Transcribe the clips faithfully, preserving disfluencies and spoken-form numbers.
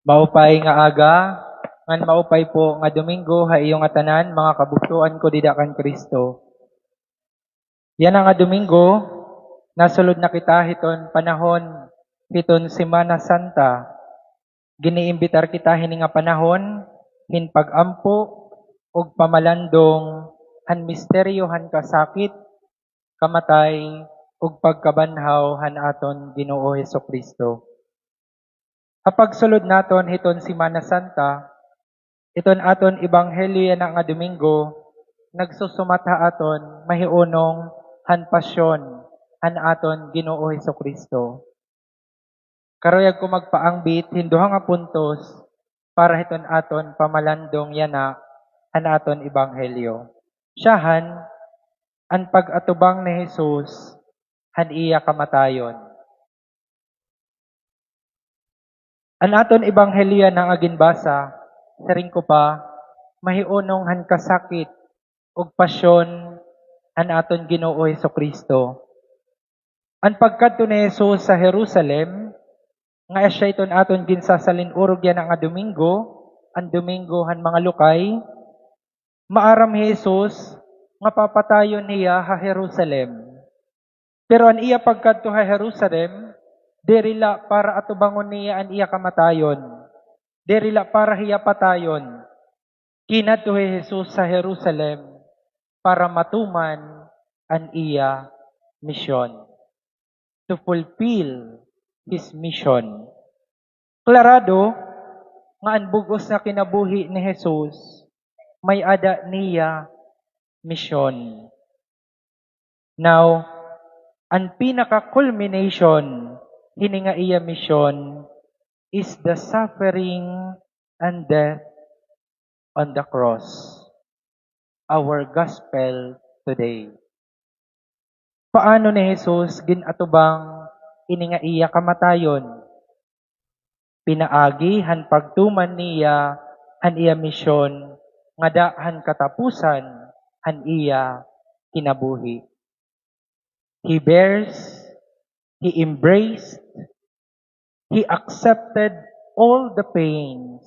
Maupay nga aga, ngan maupay po nga Domingo ha iyo ngatanan, mga kabugtoan ko dida kan Kristo. Yana nga Domingo, nasulod na kita hiton panahon hiton Semana Santa. Giniimbitar kita hini nga panahon hin pag-ampo ug pamalandong han misteryo han kasakit, kamatay, ug pagkabanhaw han aton Ginoo Jesu-Cristo. Ha pagsulod naton hiton Semana Santa, iton aton ebanghelyo yana nga Domingo nagsusumat ha aton mahiunong han pasyon han aton Ginoo Jesu-Cristo. Karuyag ko magpaangbit hin duha nga puntos para hiton aton pamalandong yana han aton ebanghelyo. Siyahan, an pag-atubang ni Jesus han iya kamatayon. An aton ebanghelyo yana nga ginbasa, siring ko pa, mahiunong han kasakit ug pasyon han aton Ginoo Jesu-Cristo. An pagkadto ni Jesus ha Jerusalem, nga asya iton aton ginsasalin-urog yana nga Domingo, an Domingo han mga lukay, maaram hi Jesus nga papatayon hiya ha Jerusalem. Pero an iya pagkadto ha Jerusalem, diri la para atubangon niya an iya kamatayon, diri la para hiya patayon. Kinadto hi Jesus ha Jerusalem para matuman an iya misyon. To fulfill his mission. Klarado nga an bug-os nga kinabuhi ni Jesus, may-ada niya misyon. Now, an pinaka-culmination hini nga iya misyon is the suffering and death on the cross. Our gospel today. Paano ni Jesus gin-atubang ini nga iya kamatayon? Pinaagi han pagtuman niya han iya misyon ngada han katapusan han iya kinabuhi. He bears, he embraced, he accepted all the pains,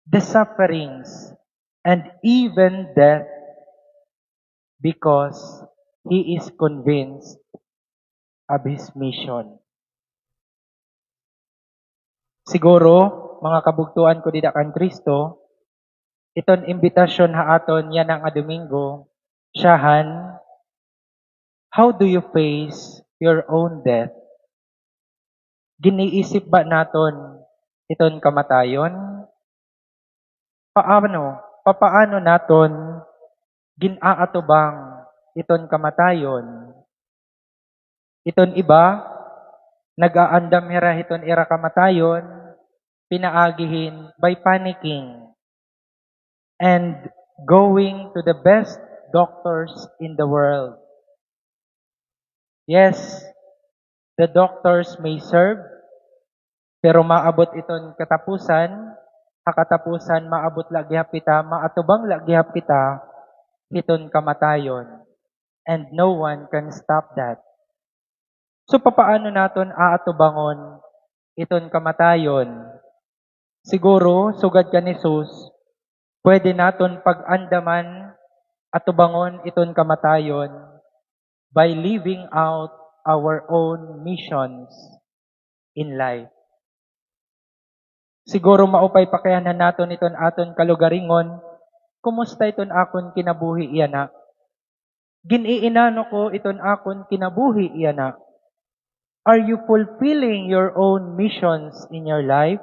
the sufferings, and even death because he is convinced of his mission. Siguro, mga kabugtoan ko dida kan Kristo, iton imbitasyon ha aton yana nga Domingo, siyahan, how do you face your own death? Giniisip ba naton iton kamatayon? Paano, papaano naton gin-aatubang iton kamatayon? Iton iba, nag-aandam hira hiton ira kamatayon, pinaagi hin by panicking and going to the best doctors in the world. Yes, the doctors may serve, pero maabot iton katapusan, ha katapusan maabot la gihap kita, maatubang la gihap kita hiton kamatayon. And no one can stop that. So, papaano naton aatubangon iton kamatayon? Siguro, sugad kan Jesus, pwede naton pag-andaman, atubangon iton kamatayon by living out our own missions in life. Siguro maupay pakianhan naton iton aton kalugaringon, kumusta iton akon kinabuhi yana? Gin-iinano ko iton akon kinabuhi yana? Are you fulfilling your own missions in your life?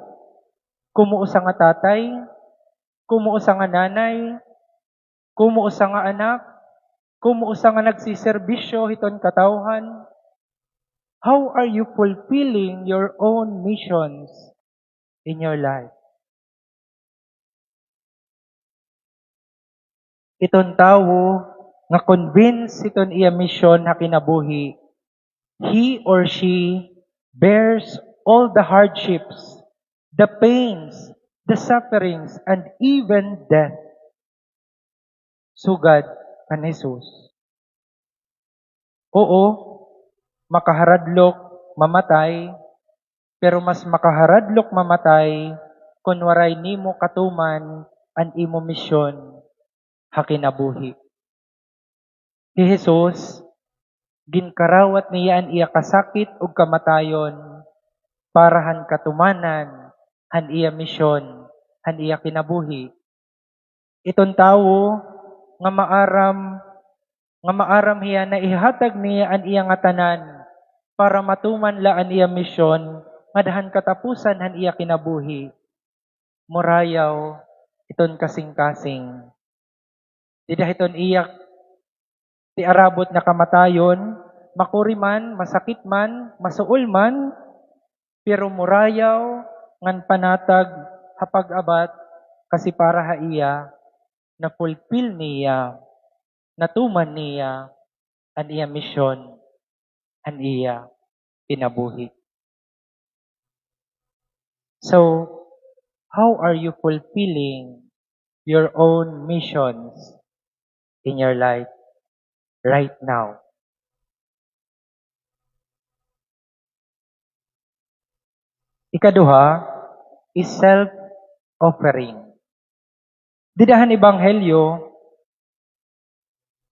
Kumuusa nga tatay? Kumuusa nga nanay? Kumuusa nga anak? Kumuusa nga nagsiserbisyo hiton katawhan? How are you fulfilling your own missions in your life? Iton tawo nga convinced hiton iya misyon ha kinabuhi, he or she bears all the hardships, the pains, the sufferings, and even death. Sugad kan Jesus. Oo, makaharadlok mamatay, pero mas makaharadlok mamatay kon waray nimo katuman an imo misyon ha kinabuhi. Hi Jesus, ginkarawat niya an iya kasakit ug kamatayon para han katumanan han iya misyon, han iya kinabuhi. Iton tawo nga maaram, nga maaram hiya na ihatag niya an iya ngatanan para matuman la an iya misyon ngada han katapusan han iya kinabuhi. Murayaw iton kasingkasing. Dida hiton iya tiarabot nga kamatayon, makuri man, masakit man, masuol man, pero murayaw ngan panatag ha pag-abat, kasi para ha iya, na-fulfill niya, natuman niya an iya misyon, an iya kinabuhi. So, how are you fulfilling your own missions in your life right now? Ikaduha is self-offering. Dida han ebanghelyo,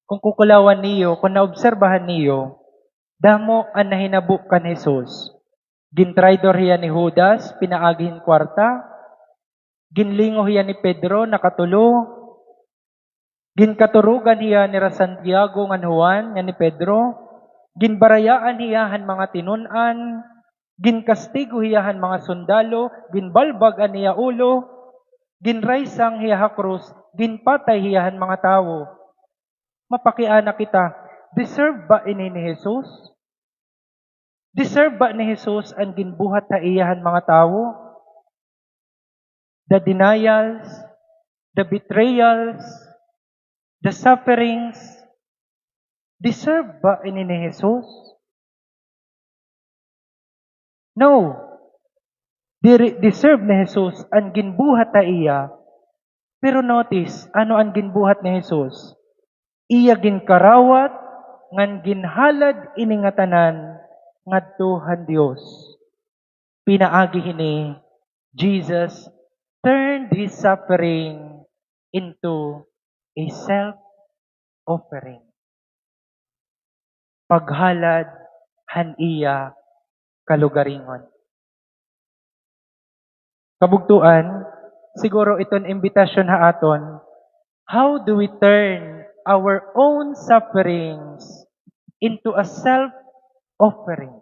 kon kukulawan niyo, kon naobserbahan niyo, damo an nahinabo kan Jesus. Gintraydor hiya ni Judas, pinaagi hin kwarta. Ginlingo hiya ni Pedro, nakatulo. Ginkaturogan hiya nira Santiago ngan Juan, ngan ni Pedro. Ginbarayaan hiya han mga tinun-an. Ginkastigo hiya han mga sundalo, ginbalbag an iya ulo, ginraysang hiya ha krus, ginpatay hiya han mga tawo. Mapakiana kita, deserve ba ini ni Jesus? Deserve ba ni Jesus an ginbuhat ha iya han mga tawo? The denials, the betrayals, the sufferings, deserve ba ini ni Jesus? No. Diri deserve ni Jesus an ginbuhat ha iya. Pero notice, ano an ginbuhat ni Jesus? Iya ginkarawat ngan ginhalad ini nga tanan ngadto han Dios. Pinaagi hini, Jesus turned his suffering into a self-offering. Paghalad han iya kalugaringon. Kabugtoan, siguro iton imbitasyon ha aton, how do we turn our own sufferings into a self-offering?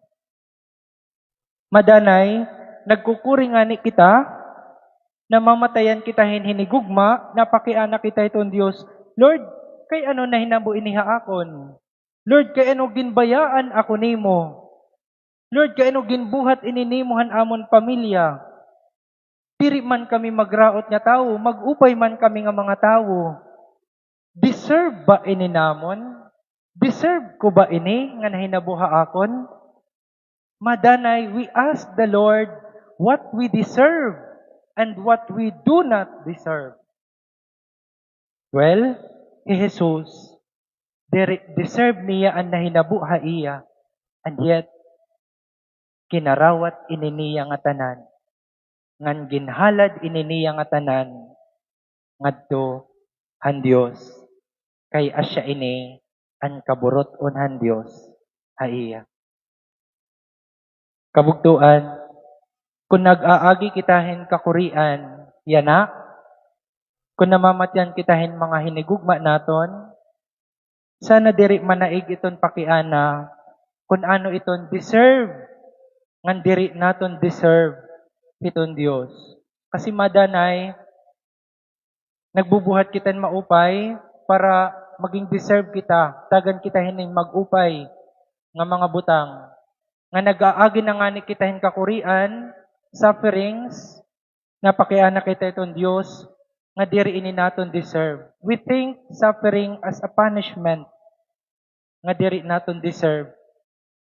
Madanay, nagkukuri ngani kita, namamatayan kita hin hinigugma, napakiana kita hiton Dios, "Lord, kay ano nahinabo ini ha akon? Lord, kay ano ginbayaan ako nimo? Lord, kay ano ginbuhat ini nimo han amon pamilya? Diri man kami magraot nga tawo, mag-upay man kami nga mga tawo. Deserve ba ini namon? Deserve ko ba ini nga nahinabo ha akon?" Madanay, we ask the Lord what we deserve and what we do not deserve. Well, hi Jesus, diri, deserve niya an nahinabo ha iya, and yet, kinarawat ini niya nga tanan, ngan ginhalad ini niya nga tanan ngadto han Dios, kay asya ini an kaburut-on han Dios ha iya. Kabugtoan, kon nag-aagi kita hin kakurian yana, kon namamatian kita hin mga hinigugma naton, sana diri manaig iton pakiana kon ano iton deserve ngan diri naton deserve hiton Dios. Kasi madanay, nagbubuhat kita hin maupay para maging deserve kita, tagan kita hinin mag-upay nga mga butang. Nga nag-aagi na ngani kita hin kakurian, sufferings, napakiana kita hiton Dios, nga diri ini naton deserve. We think suffering as a punishment nga diri naton deserve,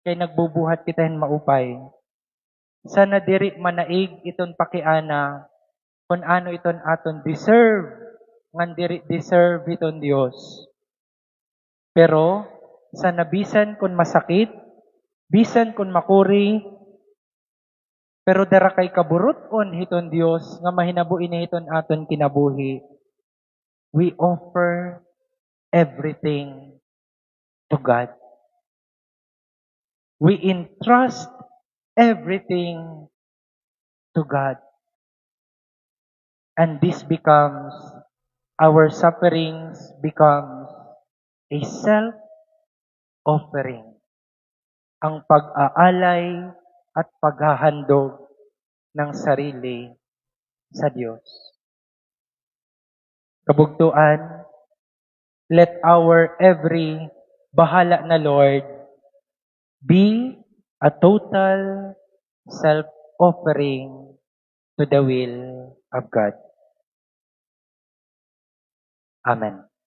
kay nagbubuhat kita hin maupay. Sana diri manaig iton pakiana kon ano iton aton deserve, ngan diri deserve hiton Dios. Pero, sana bisan kon masakit, bisan kon makuri, Pero dara kay kaburut-on hiton Dios nga mahinabo ini hiton aton kinabuhi. We offer everything to God. We entrust everything to God. And this becomes, our sufferings becomes a self-offering. Ang pag-aalay at paghahandog ng sarili sa Diyos. Kabugtuan, let our every bahala na Lord be a total self-offering to the will of God. Amen.